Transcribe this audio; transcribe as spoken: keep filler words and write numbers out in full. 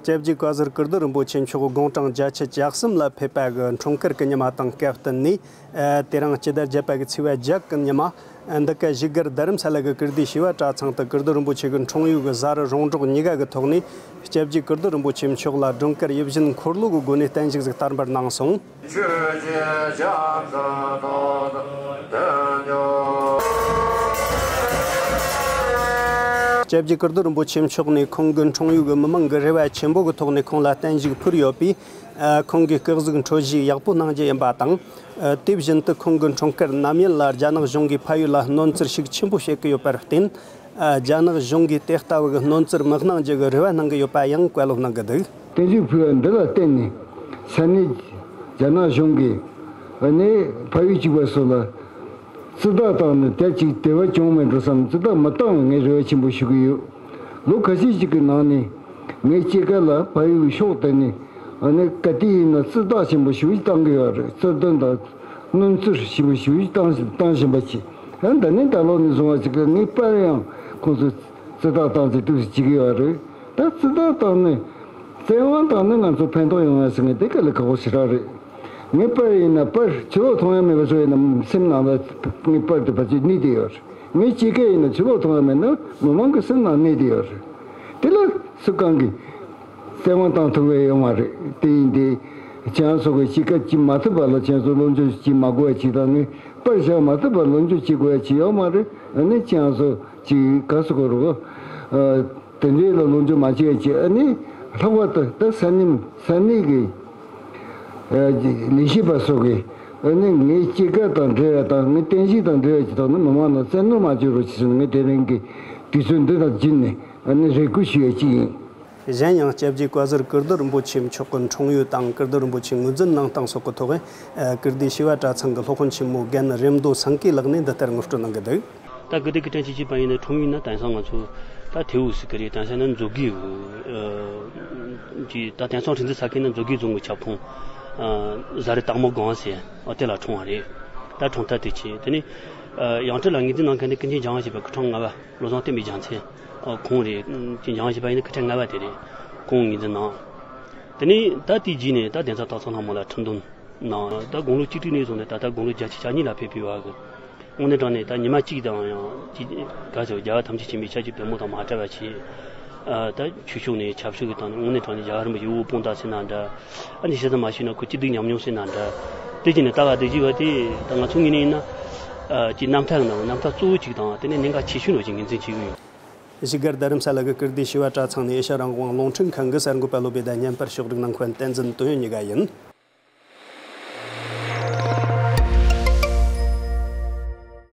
སྐྱབས་རྗེ་བཀའ་ཟུར་ཀིརྟི་རིན་པོ་ཆེ་མཆོག་དགུང་གྲངས་བརྒྱད་ཅུ་གྱ་གསུམ་ལ་ཕེབས་པ་གི་འཁྲུངས་སྐར་གྱི་ཉི་མ་དང་སྐབས་བསྟུན་ནས། ཨ། དེ་རིང་སྤྱི་ཟླ་བརྒྱད་པ་གི་ཚེས་པ་བརྒྱད་གི་ཉི་མ། ཨ། འདི་ག་བཞུགས་སྒར་རྡ་རམ་ས་ལ་གི་ཀིརྟི་བྱེས་པ་གྲྭ་ཚང་དུ་ཀིརྟི་རིན་པོ་ཆེ་གི་འཁྲུངས་ཡུལ་གྱི་བཟའ་རུ་རོང་འབྲོག་གཉིས་ཀ་གི་ཐོག་ནས། སྐྱབས་རྗེ་ཀིརྟི་རིན་པོ་ཆེ་མཆོག་ལ་སྒྲོལ་དཀར་ཡིད་བཞིན་འཁོར་ལོ་གི་སྒོ་ནས་བརྟན་བཞུགས་ཤིག་དར་འབུལ་གནང་སོང་། སྐྱབས་རྗེ་ཀིརྟི་རིན་པོ་ཆེ་མཆོག་ནས་ཁོང་གི་འཁྲུངས་ཡུལ་གྱི་མི་མང་གི་རེ་བ་ཆེན་པོ་གི་ཐོག་ནས་ཁོང་ལ་བརྟན་བཞུགས་ཕུལ་ཡོད་པས། ཨ། ཁོང་གི་སྐུ་གཟུགས་འཕྲོད་བཞེས་ཡག་པོ་གནང་རྒྱུ་ཡིན་པ་དང་། ཨ། དེ་བཞིན་དུ་ཁོང་གི་འཁྲུངས་སྐར་ནམ་ཡིན་ལ་རྒྱ་ནག་གཞུང་གིས་ཕ་ཡུལ་ལ་གནོན་འཚེར་ཤུགས་ཆེན་པོ་བྱེད་ཀྱི་ཡོད་པར་བརྟེན། ཨ། རྒྱ་ནག་གཞུང་གིས་དེ་ལྟ་བུ་གི་གནོན་འཚེར་མི་གནང་རྒྱུ་གི་རེ་བ་གནང་གི་ཡོད་པ་ཡང་བཀའ་སློབ་གནང་གི་འདུག། བརྟན་བཞུགས་ཕུལ་བ་འདི་ལ་བརྟེན་ནས་ས་གནས་རྒྱ་ནག་གཞུང་གིས་ཨ་ནི་ཕ་ཡུལ་གཅིག་པ་སོགས་ལ་རྩིས་རྟགས་བཏང་ནས་དེ་གཅིག་དེ་བ་བྱུང་མེད་འགྲོ་བསམ། རྩིས་རྟགས་མ་བཏང་བའི་ངས་རེ་བ་ཆེན་པོ་ཞུ་གི་ཡོད། ལོ་ཁ་ཤས་ཤིག་གི་ནང་ནས་ངའི་སྐྱེས་སྐར་ལ་ཕ་ཡུལ་གྱི་ཕྱོགས་དེ་ནས་ཨ་ནི་ག་དུས་ཡིན་ན་རྩིས་རྟགས་ཆེན་པོ་ཞེ་པོ་ཅིག་བཏང་གི་ཡོད་རེད། རྩིས་སྟོན་དང་གནོན་འཚེར་ཞེ་པོ་ཞེ་པོ་ཅིག་བཏང་བཞིན་པ་ཅིག། ཨ། ད་ནི་ད་ལོ་ནས་བཟུང་བ་ཅིག་གི་ངའི་པར་ཡང་ཁོང་ཚོས་རྩིས་རྟགས་བཏང་ཚེ་ཏོག་ཙམ་བྱེད་ཀྱི་ཡོད་རེད། ད་རྩིས་རྟགས་བཏང་ནས་བཙན་དབང་བཏང་ནས་ང་ཚོ་ཕན་ཐོགས་ཡོང་ཡ་ཟེར་ངས་དེ་དཀའ་ལས་ཁག་པོ་ཞེ་དྲག་རེད། ངའི་པར་ཡིན་ན་པར་ཕྱི་ལོགས་མཐོང་ཡ་མེད་པ་བཟོ་ཡིན་ན་སེམས་ནང་ལ་ངའི་པར་དེ་ཕལ་ཆེར་གནས་བསྡད་ཡོད་རེད། ངའི་སྐྱེས་སྐར་ཡིན་ན་ཕྱི་ལོགས་མཐོང་ཡ་མེད་ན་མི་མང་གི་སེམས་ནང་གནས་བསྡད་ཡོད་རེད། དེ་ལ་སུ་གང་གིས་བཙན་དབང་བཏང་ཐུབ་ཡ་ཡོད་མ་རེད། དེ་ཡིན་དུས་ཁྱེད་རང་ཚོ་གི་སྐྱེས་སྐར་བྱེད་མ་ཐུབ་པ་ལ་ཁྱེད་ཚོ་ལོ་མཇུག་བྱེད་མ་དགོས་པ་བྱེད་དང་ནི་པར་བཞག་མ་ཐུབ་པ་ལོ་མཇུག་བྱེད་དགོས་པ་བྱེད་ཡོད་མ་རེད། ཨ་ནི་ཁྱེད་རང་ཚོ་ཅིག་ག་ཟེར་དགོས་རེད་གོ། ཨ། དེ་འདྲའི་ལ་ལོ་མཇུག་མ་བྱེད་པ་བྱེད། ཨ་ནི་ལྷག་པར་དུ་ད་ས་གནས་ས་གནས་ཀྱི་ཨ་ལས་བྱེད་པ་སོགས་ཀྱིས་ཨ་ནི་ངའི་སྐྱེས་སྐར་དང་འབྲེལ་བ་དང་ངའི་རྟེན་གཞི་དང་འབྲེལ་བ་ཅིག་དང་ནི་མི་མང་ལ་བཙན་གནོན་མ་བྱེད་རོགས་ཞེས་ཟེར་ནས་ངས་དེ་རིང་གི་དུས་ཚོད་འདི་དང་བརྒྱུད་ནས་ཨ་ནི་རེ་སྐུལ་ཞུ་ཡ་གཅིག་ཡིན། གཞན་ཡང་སྐྱབས་རྗེ་བཀའ་ཟུར་ཀིརྟི་རིན་པོ་ཆེ་མཆོག་གི་འཁྲུངས་ཡུལ་དང་ཀིརྟི་རིན་པོ་ཆེ་ངོས་འཛིན་གནང་སྟངས་སོགས་ཀྱི་ཐོག་ཨ་ཀིརྟི་བྱེས་པ་གྲྭ་ཚང་གི་སློབ་དཔོན་ཆེན་མོ་རྒན་རིམ་རྡོ་སེང་གེ་ལགས་ནས་འདི་ལྟར་ངོ་སྤྲོད་གནང་གི་འདུག། ད་ཀིརྟི་གི་དྲིན་ཅིག་བྱས་པ་ཡིན་ན་ཁྲོམ་ཡིན་ན་དེང་སང་ང་ཚོ་ད་ཐེའུ་ཟེར་གི་རེད། དེང་སང་ན་མཛོད་དགེ་གི་ཨ་ཀྱི་ད་དེང་སང་ཁྲིན་ཙི་ས་ཁུལ་ན་མཛོད་དགེ་རྫོང་གི་ཁྱབ་ཁོངས་ཨ་བཟའ་རི་སྟག་མོ་སྒང་ཟེར་ཨ་དེ་ལ་འཁྲུངས་པ་རེད། ད་འཁྲུངས་ཐག་དེ་བྱས། དེ་ནས་ཨ་ཡང་སྤྲུལ་ལ་ངོས་འཛིན་གནང་མཁན་དེ་ཀུན་མཁྱེན་འཇམ་དབྱངས་བཞད་པ་སྐུ་ཕྲེང་ལྔ་པ་བློ་བཟང་བསྟན་པའི་རྒྱལ་མཚན་ཨ་ཁོང་རེད། ཀུན་མཁྱེན་འཇམ་དབྱངས་བཞད་པ་ཡིན་ན་སྐུ་ཕྲེང་ལྔ་པ་དེ་རེད། ཁོང་ངོས་འཛིན་གནང་། དེ་ནས་ད་དེའི་རྗེས་ནས་ད་གདན་ས་སྟག་ཚང་ལྷ་མོ་ལ་ཁྲི་འདོན་གནང་། ད་དགུང་ལོ་བཅུ་དྲུག་ནས་བཟུང་ནས་ད་ལྟ་དགུང་ལོ་བརྒྱད་ཅུ་གྱ་གཉིས་ལ་ཕེབས་པའི་བར་གྱི་དངོས་གནས་དྲང་གནས་ད་ཉི་མ་གཅིག་དང་ཡང་ཅི་ག་ཚོད་རྒྱལ་བ་ཐམས་ཅད་མཁྱེན་པའི་ཤཱཀྱའི་པད་མོ་དང་མ་བྲལ་བ་བྱས། ཨ་ད་ཆོས་ཕྱོགས་ནས་ཆབ་སྲིད་ཀྱི་སྟེང་ནས་དངོས་གནས་དྲང་གནས་རྒྱལ་བ་རིན་པོ་ཆེ་དབུ་དཔུང་དང་ཟེར་ན་འདྲ། ཨ་ནི་ཞེ་ས་མ་ཞུས་ན་ཁོ་སྐྱིད་སྡུག་མཉམ་མྱོང་ཟེར་ན་འདྲ། དེ་བྱས་ནས་ད་ག་དེ་བྱས་པ་དེ་ད་ང་ཚོ་ངོས་ནས་ཡིན་ན་ཨ་ཅིག་རྣམ་ཐར་ནང་རྣམ་ཐར་གཙོ་བོ་གཅིག་དང་དེ་ནས་གནད་འགག་ཆེ་ཤོས་ནང་ཅིག་ངོས་འཛིན་བྱེད་ཀྱི་ཡོད། བཞུགས་སྒར་རྡ་རམ་ས་ལ་གི་ཀིརྟི་བྱེས་པ་གྲྭ་ཚང་ནས་ཨེ་ཤ་རང་དབང་རླུང་འཕྲིན་ཁང་གི་གསར་འགོད་པ་བློ་བདེ་དང་བརྙན་པར་ཕྱོགས་སྒྲིག་གནང་མཁན་བསྟན་འཛིན་དོན་ཡོད་གཉིས་ཀ་ཡིན།